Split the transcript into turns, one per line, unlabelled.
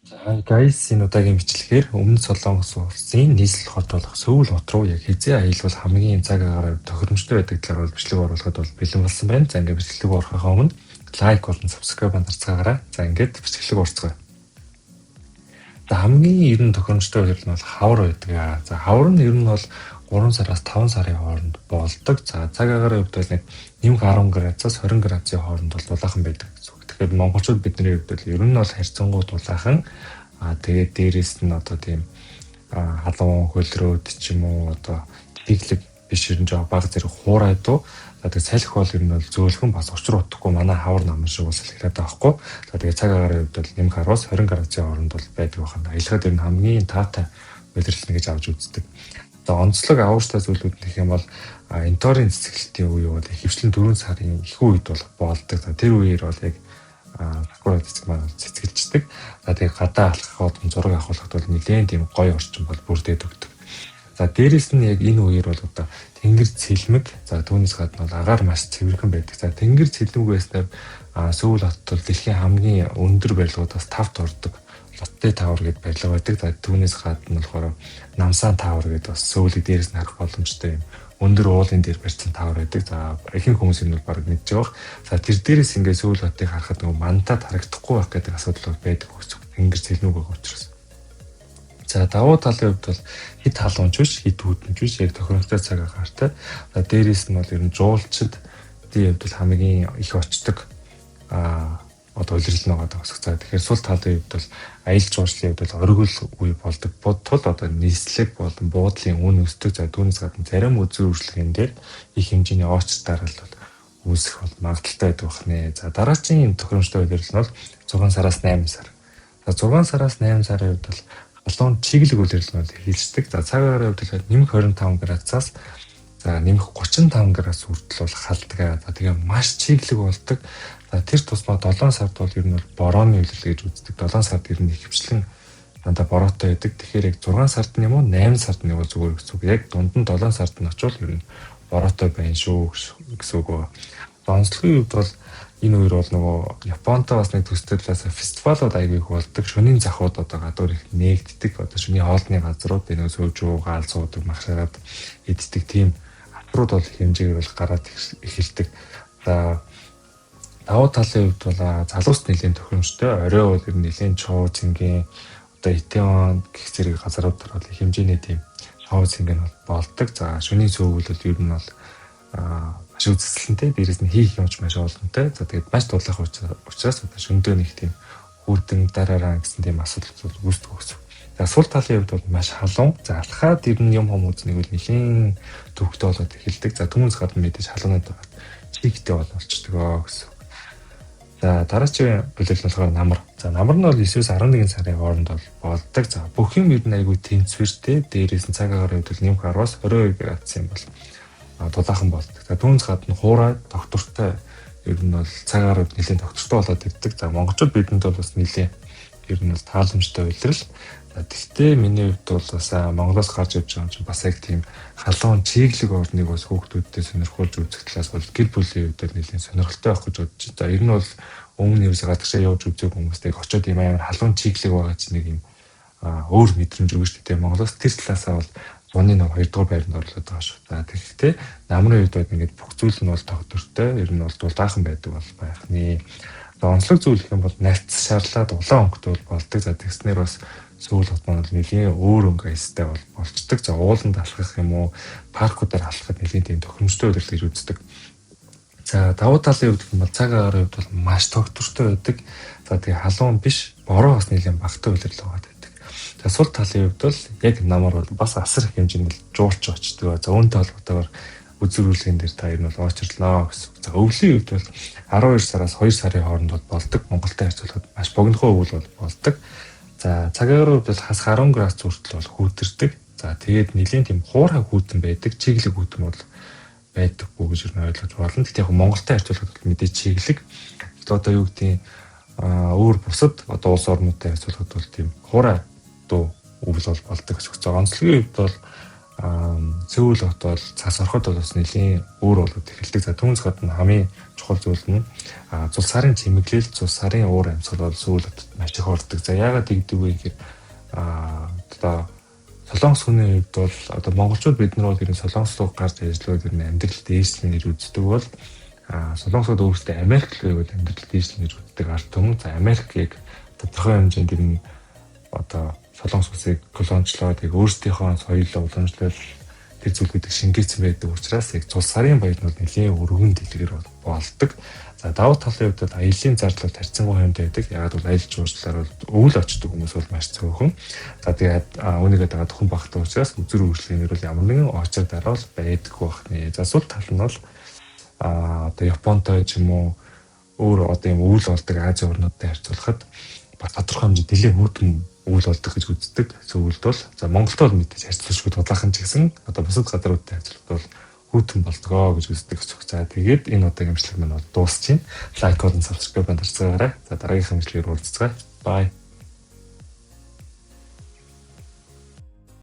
За guys, энэ удаагийн бичлэгээр Өмнөд Солонгос улсын нийслэл хот болох Сөүл хот руу яг хэзээ аялвал хамгийн цаг агаараар тохиромжтой байдаг талаар бол бичлэг оруулахад бол бэлэн болсон байна. За, ингээд бичлэг орохынхоо өмнө like болон subscribe дарцгаагаарай. За, ингээд бичлэг орцгоё. За, хамгийн ер нь тохиромжтой үйл нь бол хавар байдаг. За, хавар нь ер нь бол 3 сараас 5 сарын хооронд болдог. За, цаг агаарын хувьд бол нэг нэмэх 10 градусаас 20 градусын хооронд бол дулаахан байдаг гэсэн үг. Тэгэхээр монголчууд бидний хувьд бол ер нь бол харьцангуй дулаахан. Тэгээд дээрэс нь одоо тийм халуун хөлрөөд ч юм уу, одоо чиглэг биш, ер нь жоо баг зэрэг хуурай дуу. За, тэгээд салхи бол ер нь бол зөөлхөн, бас учир утгагүй манай хавар наман шиг бол салхираад байгаа хгүй. За, тэгээд цаг агаарын хувьд бол нэмэх 10-аас 20 градусын хооронд бол байдаг байна. Аялахад ер нь хамгийн таатай улирал гэж авч үздэг. За, онцлог авууштай зүйлүүд гэх юм бол Энторын цэцэглэлтийн үе бол ихэвчлэн 4 сарын их үед бол болдог. За, тэр үеэр бол яг сакура цэцэг маань цэцгэлждэг. За, тэгээ гадаа алхах болон зураг авахлахад бол нэлээд тийм гоё орчин бол бүрдээд өгдөг. За, дээрэс нь яг энэ үеэр бол одоо тэнгэр цэлмэг, за, түүнээс гадна бол агаар маш цэвэрхэн байдаг. За, тэнгэр цэлмэг байснаар Сөүл хотод бол дэлхийн хамгийн өндөр барилгуудаас тавт ордог Лотте Tower гэдэг барилга байдаг. За, түүнээс гадна болохоор Намсан Tower гэдэг бас Сөүлийг дээрээс нь харах боломжтой юм өндөр уулын дээр барьсан tower байдаг. За, ихэнх хүмүүс энэ бол баг мэдж байгаа. За, тэр дээрээс ингээд Сөүл хотыг харахад нөгөө мантад харагдахгүй байх гэдэг асуудал байдаг гэсэн. Тэнгэр цэлмэг байгаа учраас. За, давуу талын хувьд бол хэд халуун ч биш, хэд хүйтэн ч биш, яг тохиромжтой цаг агаартай. За, дээрээс нь бол ер нь жуулчид хувьд бол хамгийн их очдог одоо улирал нь байгаа гэсэн. За, тэгэхээр сул талын хувьд бол аялал жуулчлалын хувьд бол оргил үе болдог. Тул одоо нислэг болон буудлын үн өсдөг. За, түүнээс гадна зарим үзүүр үйлчилгээнд дээр их хэмжээний очр дараалал бол үүсэх бол магадлалтай байдаг байна. За, дараагийн тохиромжтой улирал нь бол 6 сараас 8 сар. За, 6 сараас 8 сарын хувьд бол халуун чиглэг улирал нь бол эхэлждэг. За, цаг агаарын хувьд бол нэмэх 25 градусаас, за, нэмэх 35 градус хүртэл бол халдаг. За, тэгээ маш чиглэг болдог. За, тэр тусмаа 7 сард бол ер нь бол борооны улирал гэж үздэг. 7 сард ер нь ихэвчлэн дандаа бороотой байдаг. Тэгэхээр яг 6 сард нь юм уу, 8 сард нь юм уу зүгээр гэсэн үг. Яг дунд нь 7 сард нь очивол ер нь бороотой байна шүү гэсэн үг байна. Онцлогийн хувьд бол энэ үер бол нөгөө Японтой бас нэг төстэй талаас фестивалууд аягүй их болдог. Шөнийн захууд одоо гадуур их нээгддэг. Одоо шөнийн хоолны газрууд энэ сөөжүү, гаал суудаг, махшараад иддэг тийм атрууд бол хэмжээгээр бол гараад эхэлдэг. За, давуу талын хувьд бол залуус нэлийн тохиромжтой. Орой бол ер нь нэлийн чуу цэнгийн одоо Итэвон гэх зэрэг газруудаар бол их хэмжээний тийм шоу цэнгэ нь бол болдог. За, шөнийн сөөвөл бол ер нь бол маш үзэсгэлэнтэй. Дээрээс нь хийх юмч маш олонтой. За, тэгээд маш дулаах учраас одоо шөндөө нэг тийм хүүтэн дараараа гэсэн тийм асуудал бол үүсдэг гэсэн. За, сул талын хувьд бол маш халуун. За, алхаад ер нь юм хом үзнийг бол нэлийн төвөгтэй болоод эхэлдэг. За, түүнээс гадна мэдээж халуунаад байгаа чигтэй бол болчдөг гэсэн. За, дараагийн улирал нь болохоор намар. За, намар нь бол 9-өөс 11 сарын хооронд бол болдог. За, бүх юм ер нь айгүй тэнцвэртэй. Дээрээс нь цаг агаарын хувьд бол нэмэх 10-аас 22 градусын бол дулаахан болдог. За, түүнээс гадна хуурай тогтвортой, ер нь бол цаг агаар нэлээд тогтвортой болоод ирдэг. За, монголчууд бидэнд бол бас нэлээд ер нь бол тааламжтай улирал. За, тэгтээ миний хувьд бол бас Монголоос гарч явж байгаа юм чинь бас яг тийм халуун чиглэг орныг бас хүүхдүүдтэй сонирхуулж үзэх талаас бол гэр бүлийн хувьд нэлээд сонирхолтой байх гэж бодож байна. За, ер нь бол өмнө ерөөсөө гадагшаа явж үзээгүй хүмүүстэй очиод ийм амар халуун чиглэг байгаа чинь нэг юм өөр мэдрэмж өгнө шүү дээ. Монголоос тэр талаасаа бол зуны нэг 2 дугаар байранд орлоод байгаа шүү. За, тэгэхдээ намрын үед бол ингээд бүх зүйл нь бол тогтвортой, ер нь бол дулаахан байдаг бол байх нэ. За, онцлог зүйл гэх юм бол навц шарлаад улаан өнгөтэй бол болдог. За, тэгснээр бас Сөүл хот маань бол нэлийн өөр өнгө аястай бол болчдөг. За, ууланд алхах юм уу, паркуудаар алхахад нэлийн тийм тохиромжтой улирал гэж үздэг. За, давуу талын хувьд гэх юм бол цаг агаарын хувьд бол маш тогтвортой байдаг. За, тэгээ халуун биш, бороо бас нэлийн багатай улирал байгаа байдаг. За, сул талын хувьд бол яг намар бол бас асар их хэмжээнд жуулч очдөг. За, үүнтэй холбоотойгоор үзүүрүүлгэн дээр та ер нь бол очрлоо гэсэн. За, өвлийн хувьд бол 12 сараас 2 сарын хооронд бол болдог. Монголтой харьцуулахад маш богинохон өвөл бол болдог. За, цаг агаарын хувьд бол хас 10 градус хүртэл бол хүүтэрдэг. За, тэгээд нэлийн тийм хуурай хүйтэн байдаг, чиглэг хүйтэн бол байдаггүй гэж ер нь ойлгож болно. Гэхдээ яг Монголтой харьцуулахад бол мэдээж чиглэг. Гэхдээ одоо юу гэдгийг өөр бусад одоо улс орнуудтай харьцуулахад бол тийм хуурай дуу өвөл бол болдог гэсэн үг. За, онцлогийн хувьд бол Сөүл хот бол цас ороход бол бас нэлийн өөр болоод эхэлдэг. За, түүнээс гадна хамгийн чухал зүйл нь зул сарын чимэглэл, зул сарын уур амьсгал бол Сөүл хотод маш их ордог. За, яагаад тэгдэг вэ гэхээр одоо Солонгос хүний хувьд бол одоо монголчууд, бид нар бол ер нь Солонгос руу гарч ажиллаад ер нь амьдрал дээшлэн гэж үздэг бол Солонгосууд өөрсдөө Америк руу бол амьдрал дээшлэн гэж үздэг ард түмэн. За, Америк яг тодорхой хэмжээнд ер нь одоо Солонгос улсыг колоничлоод, яг өөрсдийнхөө соёлоо уламжлал, тэр зүйлүүдийг шингээсэн байдаг учраас яг зул сарын баяр нь бол нэлээн өргөн дэлгэр болдог. За, давуу талын хувьд бол аяллаа зардал бол харьцангуй хэмжээ байдаг. Яагаад бол аялал жуулчлалаар бол өвөл очдог хүмүүс бол маш цөөхөн. За, тэгээд үүнийгээ дагаад хүн багатай учраас үзүр үйлчилгээнээр бол ямар нэгэн очир дараа бол байдаггүй байх нэ. За, сул тал нь бол одоо Японтой ч юм уу, өөр одоо юм өвөл болдог Азийн орнуудтай харьцуулахад бас тодорхой хэмжээнд нэлээд хүйтэн өвөл болдог гэж үздэг. Сөүлд бол, за, Монголд бол мэдээж харьцуулшгүй дулаахан ч гэсэн одоо бусад газруудтай харьцуулахад бол хүйтэн болдгоо гэж үздэг. За, тэгээд энэ удаагийн бичлэг маань бол дуусчихээн. Like болон subscribe дарцгаагаарай. За, дараагийнхаа бичлэгээр уулзацгаая. Bye.